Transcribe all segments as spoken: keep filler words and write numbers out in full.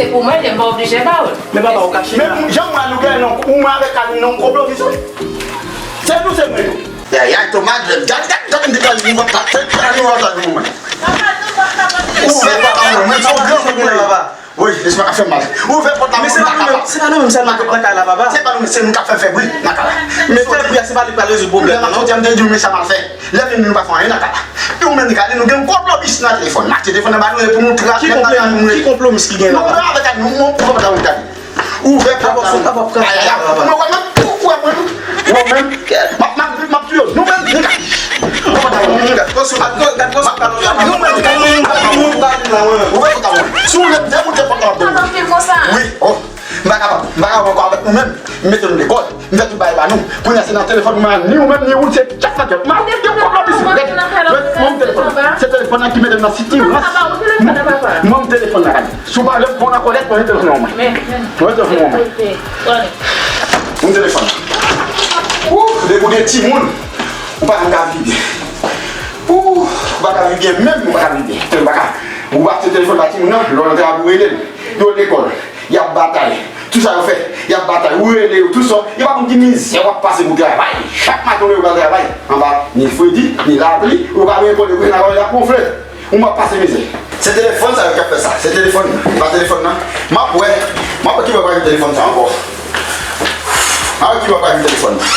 Se pou mwen, m pa oblije ba ou l. Men papa, ou ka chita. Men jan mwen nou gen non, ou mwen avèk Aline, non, konplo misyon. Se nou, se mwen. Yayay, Thomas, gad, gad, gad, m te gade, m pa te gade, m pa te gade, mwen. Ou fè papa mwen, mwen se yon gran moun, papa. Wi, lespwa ka fè mal. Ouvè pòt la, se pa nou menm, se pa nou menm sèlman k ap nan kay la, papa. Se pa nou menm, se nou k ap fè fè bri nan kay la. Men fè bri a, se pa li k pral rezoud pwoblèm nan, non. Jodi a m te di w, men sa m al fè. Lè vini, nou pa fè anyen nan kay la. Epi ou menm, Nika, nou gen yon konplo bis nan telefòn. M achte telefòn nan ba nou, e pou nou trak nèg nan kay nou. Ki konplo mis ki gen la? Non, non, avèk nou, nou, nou, nou, nou, nou, ouvè pòt la. Ayayay, mwen, mwen, mwen, mwen, mwen, mwen, m ap, m ap, m ap tiye w. Nou menm, Nika. Gad kòsou, gad kòsou, gad kòsou. Nou menm, nou menm, nou menm, ouvè pòt la, mwen. Si w lè m demoute pòt la, m ap demoute. Wi, oh. M pa kapab, m pa kapab ankò avèk nou menm. M mete nou lekòl, m fè tout bagay ba nou. Kounye a se nan telefòn mwen an, ni ou menm, ni ou, se tchak nan tèt. M ap gen konplo bis. Ret, ret, mwen m telefòn. Se telefòn nan ki mete m nan sitirans. Mwen m telefòn nan, gade. Si w pa vle m pran w nan kòlèt, mwen telefòn nan mwen. Mwen telefòn nan mwen. Mwen telefòn nan. Ou, depi w gen timoun, ou pa janm ka viv byen. Ou, ou pa ka viv byen menm, ou pa ka viv byen. Ou pa ka. Ou achte telefòn ba timoun nan, lè w nan travay ou rele l. Yo lekòl. Y ap batay. Tou sa yo fè, y ap batay. Ou rele yo, tou sa, yo pa konn ki mizè w ap pase pou travay. Chak maten w leve w pral travay. Anba ni fredi, ni lapli, ou pa gen kòlèg, ou gen travay, y ap wonfle. Ou m ap pase mizè. Se telefòn sa yo k ap fè sa. Se telefòn nan. Pa telefòn nan. M ap wè. M ap wè ki bò pral gen telefòn sa ankò. M ap wè ki bò pral gen telefòn nan.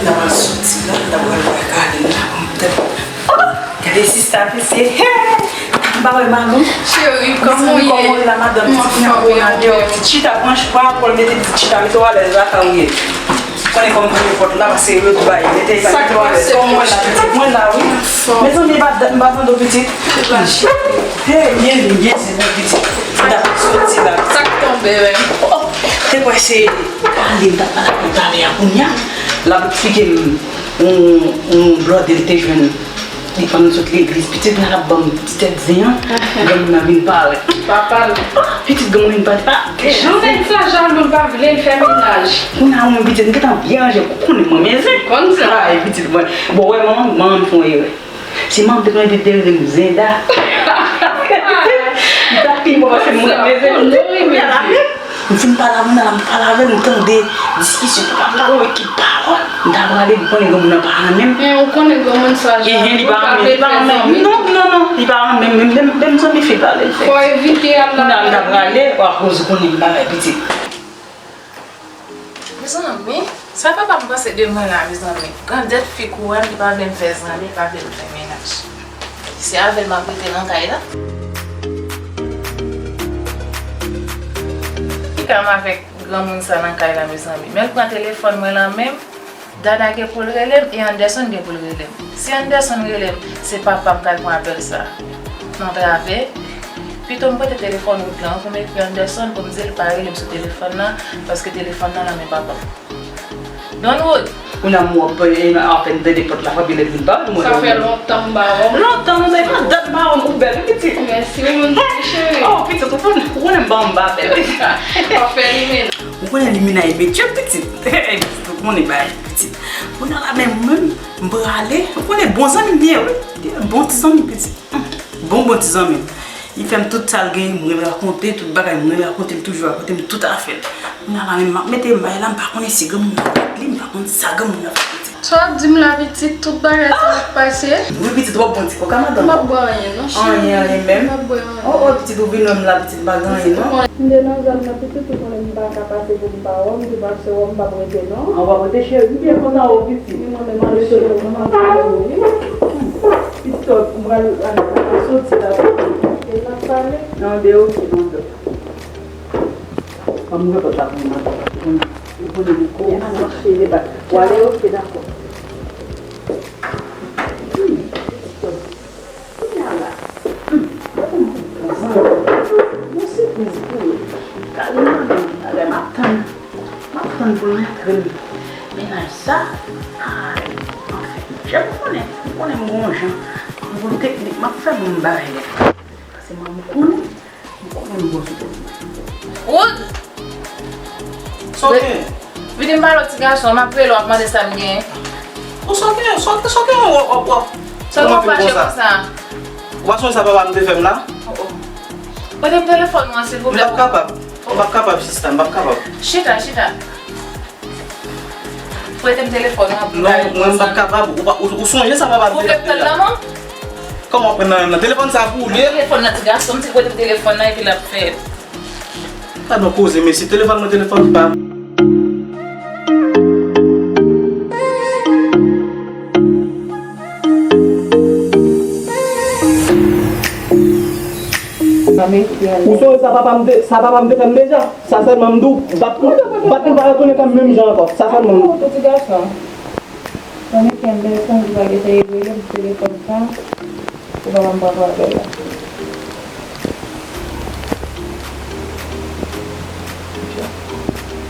N ap al soti la, n ap al wè Kalin la, m tèt. Oh! Gade sista mesye. Hey! M pa wè Malou. Cheri, kòman w ye? Kòman w ye la, madanm? Pitit mwen anfòm, anfòm. Ti chita, pran, pran apòl, mete pitit chita, mete w alèz la, ka ou ye. Konnen kòm premye pòt la, pase yo tout bagay. Mete sa, mete w alèz. Kòman w ye la, pitit? Mwen la, wi. Mezanmi, m pa, m pa tande w, pitit. Hey, byen, byen, byen, se bon, pitit. M t ap soti la. Sa k tonbe, menm? Oh, te kwè se pale m t ap pale avè l talè a, kounye a l ap eksplike m yon, yon blòdè l te jwenn. Li pann sot legliz, pitit nan l ap ban m ti tèt zen an, granmoun nan vin parèt. Papa l. Ah, pitit granmoun vin parèt. Ah, jan nèg sa jalou, l pa vle l fè mennaj. Kounye a mwen pitit, m gentan byen ranje, ou konnen mwen renmen zen. Konn sa. Ay, pitit mwen. Bon, wè, manman, manman m fè yon erè. Si manman m te konnen pitit te rele m Zenda. Li t ap pi bon paske mwen renmen zen. Kounye a la menm, m fin pale avè l, m pale avè l, m tande diskisyon papa m la, wè ki pawòl. M ta prale, m konnen granmoun nan pa renmen m. Men ou konnen granmoun sa jan. Enhen, li pa renmen, li pa renmen m. Non, non, non, li pa renmen m. Menm, menm, menm zanmi fi pale l fè. Fò evite al la. Kounye a m ta prale, akoz ou konnen m pa bay pitit. Mezanmi, sa papa m panse de mwen la, mezanmi? Grandèt fi kou a, li pa vle m fè zanmi, li pa vle m fè mennaj. Se avè l m ap rete nan kay la. Ki ka m avèk granmoun sa nan kay la, mezanmi? Men l pran telefòn mwen lan men m, Dada gen pou l rele m e Anderson gen pou l rele m. Si Anderson rele m, se papa m k al pran apèl sa nan travè. Pito m prete telefòn Wood lan pou m ekri Anderson pou m di l pa rele m sou telefòn nan, paske telefòn nan nan men papa m. Donwood! Kounye a m wè, apèn tande pòt la frape, lè vin pa wè m wè. Sa fè lontan m pa wè w. Lontan, non, men pa dat m pa wè w, ou bèl, wi, pitit. Mèsi, ou menm tou, cheri. Oh, pitit, ou konnen, ou konnen m pa wè m pa bèl. Pa fè limena. Ou konnen limena e metye, pitit. Pitit, ou konnen bagay, pitit. Kounye a la, men mwen menm, m prale. Ou konnen bon zanmi m ye, wi. Bon ti zanmi, pitit. Bon, bon ti zanmi m. Li fè m tout sa l genyen, m renmen rakonte, tout bagay m renmen rakonte, l toujou rakonte m tout afè l. Kounye a la menm, m ap mete m bay la, m pa konnen si granmoun nan ap li, m pa konn sa granmoun nan ap rakonte. Sa w ap di m la, pitit, tout bagay sa ap pase? Wi, pitit, w ap bon ti koka, madanm. M p ap bwè anyen, non, cheri. Anyen, anyen menm. M p ap bwè anyen. Oh, oh, pitit, ou vin wè m la, pitit, m pa gen anyen, non. M te nan zòn nan, pitit, ou konnen m pa ka pase pou m pa wè w, m te pase wè w, m p ap rete, non. An, w ap rete, cheri, m byen kontan wè w, pitit. Wi, mwen menm tou, cheri, mwen menm tou, wi. Pitit, m pral, pral soti la. E n ap pale. Nan deyò, ok, madanm. Ban m ouvè pòt la pou mwen, madanm. Ou konnen, ou konnen, ou konnen, ou konnen, ou ale, ok, dakò. Hmm, pitit, kounye a la. Hmm, gade yon sipriz pou ou. Kalin nan Bagay m ap tann. M ap tann pou l montre m mennaj sa. Ay, anfen, jan m konnen, m konnen m gon jan, m gon teknik m ap fè pou m bagay la. Paske mwen, m konnen, m konnen m gon sou tèt mwen. Wood! Sa w gen? Vini m pale w ti gason, m ap rele w ap mande sa m gen. Ou sa w gen? Sa w gen? Sa w gen? W ap, w ap, w ap. Sa w gen fache konsa? Ou pa sonje sa papa m te fè m la? Oh, oh. Prete m telefòn mwen, silvouplè. M p ap kapab. M p ap kapab, sista, m p ap kapab. Chita, chita. Prete m telefòn nan pou... Non, mwen m p ap kapab. Ou pa, ou, ou sonje sa papa m te fè la? Ou vle pran nan men m? Kòman w pran nan men m nan? Telefòn sa pou ou li ye? Telefòn nan, ti gason, m di prete m telefòn nan epi l ap fè. Gad yon koze, mesye, telefòn mwen, telefòn pa m. Ou sonje sa papa m te, sa papa m te fè m deja? Sa sèlman m di w, bat pou, bat pou l pa retounen fè m menm jan ankò. Sa sèlman m di w. Ti gason. Mwen menm, m sonje pa gentan rele m telefòn sa. Ou pa ban m pran apèl la.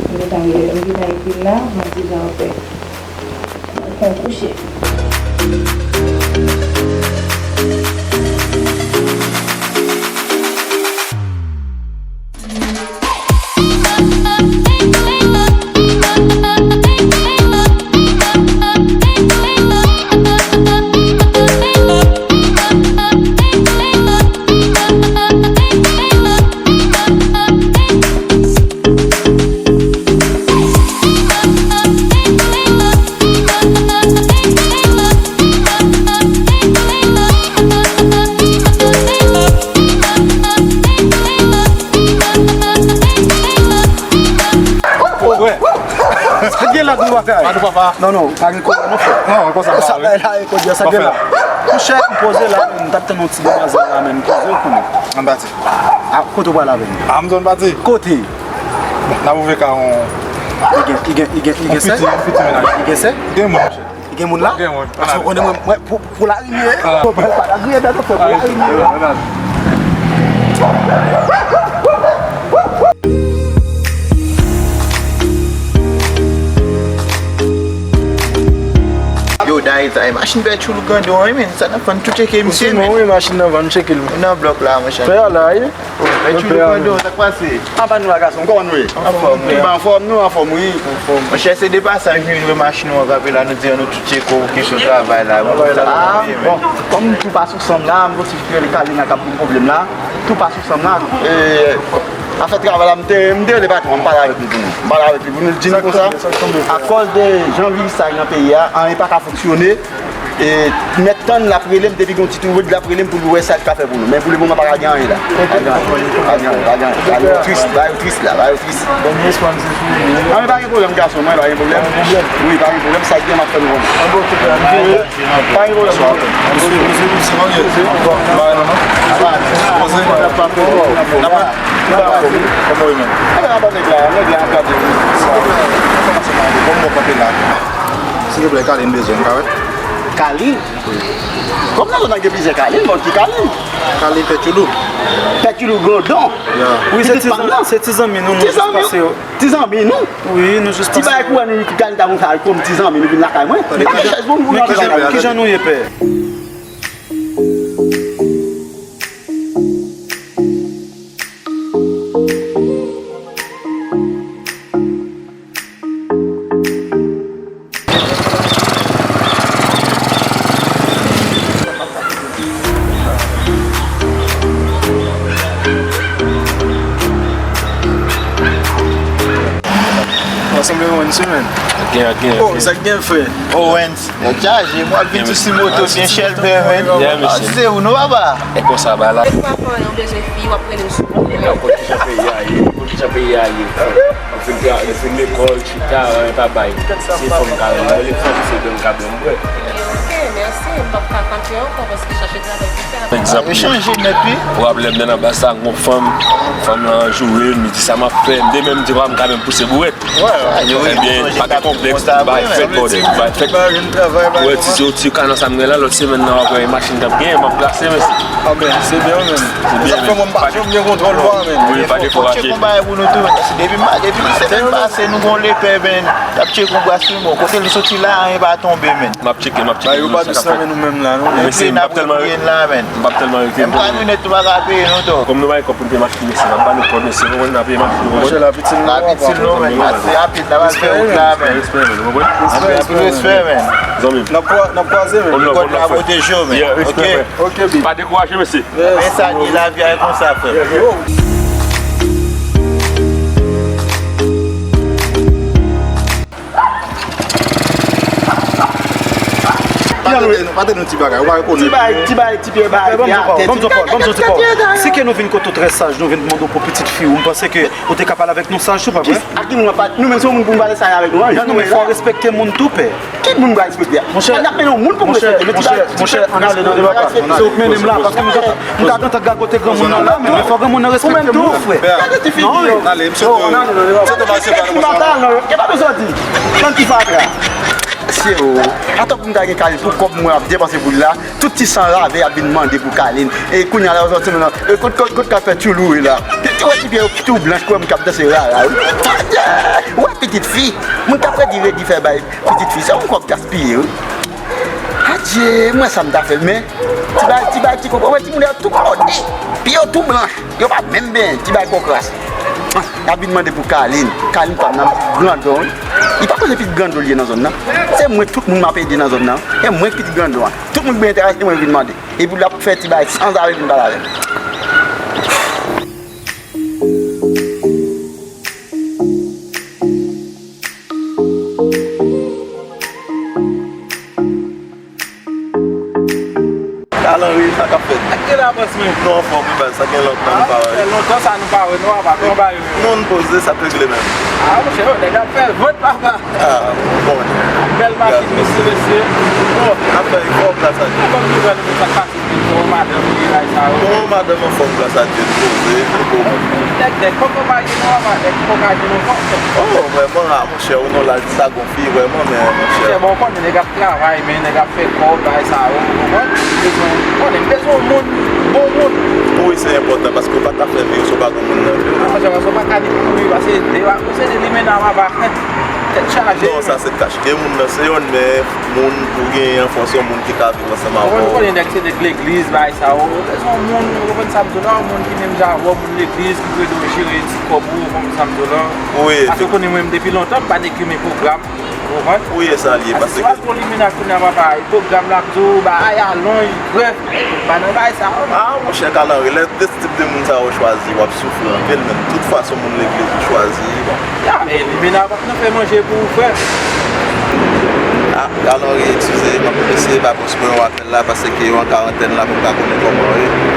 M gentan rele, m gentan ekri l la, m ap di jan w fè. Mwen fè m kouche. Sa gen la, gwo bagay. Madou papa. Non, non, pa gen kòb, non, frè. Non, konsa, sa bay la, e kòb, sa gen la. Monchè, m poze la, m t ap tann yon ti demwazèl la, men m poze, ou konnen. Ann pati. A, kote w pral avè m? A, m zòn pati. Kote? N ap ouvè ka yon... Li gen, li gen, li gen, li gen sè? Yon piti, yon piti mennaj. Li gen sè? Gen moun, monchè. Li gen moun la? Gen moun. Paske ou konnen mwen, mwen, pou, pou lari m ye. Mwen pral pa lari, e bèl, pou lari m ye. Yo, Dayita, e machin Pè Tchoulou grandon an, men sa nan vann tou tcheke misye, men. Wi, machin nan vann tcheke l. Nan blòk la, monchè. Pè a la, wi. Pè Tchoulou grandon, sa k pase? Anba nou la, gason, kòman nou ye? Anfòm, wi. Anfòm, nou anfòm, wi. Monchè, se de pasaj, nou vin wè machin ou an kanpe la, nou di an nou tou tcheke w, kesyon travay la, wi. A, bon, kòm tou pa sou sanm la, m gon ti frè li Kalina k ap gen pwoblèm la. Tou pa sou sanm la. E, afè travay la, m te, m te rele patwon an, m pale avèk li pou nou. M pale avèk li pou nou, l di nou konsa, akòz de jan viris sa nan peyi a, anyen pa ka fonksyone. E, mèt tann l ap rele m, depi gon ti twouble, l ap rele m pou l wè sa l ka fè pou nou. Men pou lemoman, pa ka gen anyen la. Pa gen anyen, pa gen anyen, pa gen anyen. Bagay yo tris, bagay yo tris la, bagay yo tris. Anyen, pa gen pwoblèm, gason mwen, pa gen pwoblèm. Wi, pa gen pwoblèm, sa k gen, m ap fè nou konnen. Pa gen pwoblèm. Poze. N ap pale. Kòman w ye menm? Ebyen, n ap pale la, nèg la ap gade. Kòman w kanpe la? Silvouplè, Kalin bezwen, m ka wè? Kalin? Wi. Kòm nan zòn nan gen plizyè Kalin, bon, ki Kalin? Kalin Pè Tchoulou. Pè Tchoulou grandon? Ya. Wi, se ti zanmi nou, nou jis pase. Ti zanmi nou? Wi, nou jis pase. Ti bagay kouwè nou, Kalin ta konn sa, kòm ti zanmi nou vin lakay mwen. Men ki jan, men ki jan, ki jan nou ye, pè? Sa sanble Owens wi, menn. Gen, gen. Oh, sa gen, frè? Owens. Yo chaje, m ap vin sou ti moto byen chèlbè, menn. Yeah, mesye. Se ou non, papa? E konsa, ba la. Depi w ap anyen, w bezwen fi, w ap rele m sou. Yo, pou kijan peyi a ye? Pou kijan peyi a ye? Ou fin tra-, ou fin lekòl, chita, anyen pa bay. Se fanm ka rele, rele fanm, se blan ka blan, m kwè. Ok, mèsi. M p ap ka kanpe ankò paske chache travay pou Egzanp, yo chanje nèt, wi. Ou raple m nan anba sa, gon fanm, fanm lan joure m, li di sa m ap fè, m de menm di pa m ka menm pouse bouwèt. Ebyen, pa gen konplèks, bay fèt bòdèl, bay fèt. Ou wè ti zo, ti kanan sa m gen la, lòt semèn nan w ap wè machin k ap genyen, m ap plase, mesye. Ah ben, se byen, men. Se byen, men. Sa fè mwen m pa janm gen kontwòl, men. Wi, pa dekouraje. Fòk fè yon bagay pou nou tou, men. Depi, depi semèn pase, nou gon lepè, men. T ap tcheke yon bras pou mwen. Kote l soti la, anyen pa tonbe, men. M ap tcheke, m ap tcheke. Ba yo pa dous nan men nou menm la, non. Mesye, m p ap tèlman, m p ap tèlman rete. Menm kamyonèt nou pa ka peye nou tou. Kòm nou bay kòb pou n peye machin, mesye, n ap ba nou kòb, mesye, nou konn n ap peye machin, nou konprann? Monchè, lapit se nou. Lapit se nou, men. Pase rapid, n ap al fè wout la, men. Respè, men, nou konprann? Anpil, anpil respè, men. Zanmi m. N ap kwa-, n ap kwaze, men. Kòd la pwoteje w, men. Yeah, respè, frè. Ok, big. Pa dekouraje, mesye. Men sa ki lavi a, e konsa, frè. Pa tande nou, pa tande nou ti bagay, ou pa rekonèt. Ti bay, ti bay, ti pye bay. Ban m di w, ban m di w, ban m di w. Si ke nou vin kote w trè saj, nou vin mande w pou pitit fi w, m panse ke ou te ka pale avèk nou saj tou, pa vre? Ak ki moun w ap pale? Nou menm se yon moun pou nou pale saj avèk nou, non, men fò w respekte moun tou, pè. Ki moun m pral respekte a? Monchè, n ap mennen yon moun pou m respekte. Monchè, monchè, ann ale nan deba pa. Se ou k mennen m la, paske m ta, m ta gentan gagote granmoun nan la, men fò granmoun nan respekte moun, frè. Gade ti figi yo. Ale, m swete, m swete w al separe mwen sa. Gen pa bezwen di. Tann ti fatra. Se ou. Atò pou m ta gen Kalin pou kòb mwen ap depanse pou l la. Tout ti sanrave ap vin mande pou Kalin. E kounye a la, yo sòti menm nan. E kot, kot, kot k ap fè tchouloure la? Ou wè ti pye yo tou blanch, ou wè moun k ap danse rara, wi. Ou wè pitit fi. Moun k ap redi, redi fè bay. Pitit fi, se yon kòb gaspiye, wi. Adje, mwen sa m ta fè, men ti bay, ti bay, ti kòb. Ou wè timoun yo tou kòde. Pye yo tou blanch. Yo pa menm benyen, ti bay kòkras. Ah, y ap vin mande pou Kalin. Kalin pa nan grandon, wi. Li pa konnen pitit grandon li ye nan zòn nan. Se mwen tout moun m ap ede nan zòn nan. E mwen pitit grandon an. Tout moun ki gen enterè, se mwen vin mande. Epi l ap fè ti bay sanzave vin pale avè m. Kalanri, sa k ap fèt? Ak gen avans, men. Nou anfòm, wi, baz, sa gen lontan nou pa wè. Fè lontan sa nou pa wè, nou ap, ap, ap, ap. Non, n poze, sa t regle menm. Ah, monchè, yo, nèg ap fè vant, papa. Ah, bon. Bèl machin, mesye, mesye. Bon. N ap fè efò, gras a Dye. Kòm nou wè, nou sa k pase, bon, madanm, li bay sa, yo. Bon, madanm anfòm, gras a Dye, n poze, n poze. Nèg, nèg, poko pa gen non, papa, nèg, poko pa gen non, papa. Oh, vrèman, ah, monchè, ou nan laj sa, gon fi, vrèman, men, monchè. Monchè, bon, ou konnen, nèg ap travay, men nèg ap fè kòb, bagay sa yo, ou konprann? Bezwen, konnen, bezwen yon moun, bon moun. Wi, se enpòtan, paske ou pa ka fè vi w si w pa gon moun nan vi w. Monchè, paske ou pa ka ni kouri, paske de, se de limena, papa. Tèt chaje. Non, sa se kach. Gen moun nan se youn, men moun pou genyen an, fò se yon moun ki ka viv ansanm avè w. Ou konnen nèg se nèg legliz, bagay sa yo. Ou bezwen yon moun, ou konprann sa m di w la, yon moun ki menm jan avè w, moun legliz, ki pou ede w jere ti kòb ou, ou konprann sa m di w la. Wi, efektivman. Paske ou konnen mwen menm depi lontan, m pa nèg ki renmen pwogram. Ou konprann? Wi, e sa l ye, paske si w al pran limena kounye a, papa, pwogram la ap di w, bagay alonj, brèf, pa nan bagay sa yo. Ah, monchè, Kalanri, lè de tip de moun sa yo chwazi, w ap soufri anpil, men tout fwa se yon moun legliz ou chwazi, bon. Ya, men limena p ap nan fè manje pou ou, frè. Ah, Kalanri, eskize, m ap eseye ba bòs mwen yon apèl la, paske yo an karantèn la, pou m ka konnen kòman yo ye.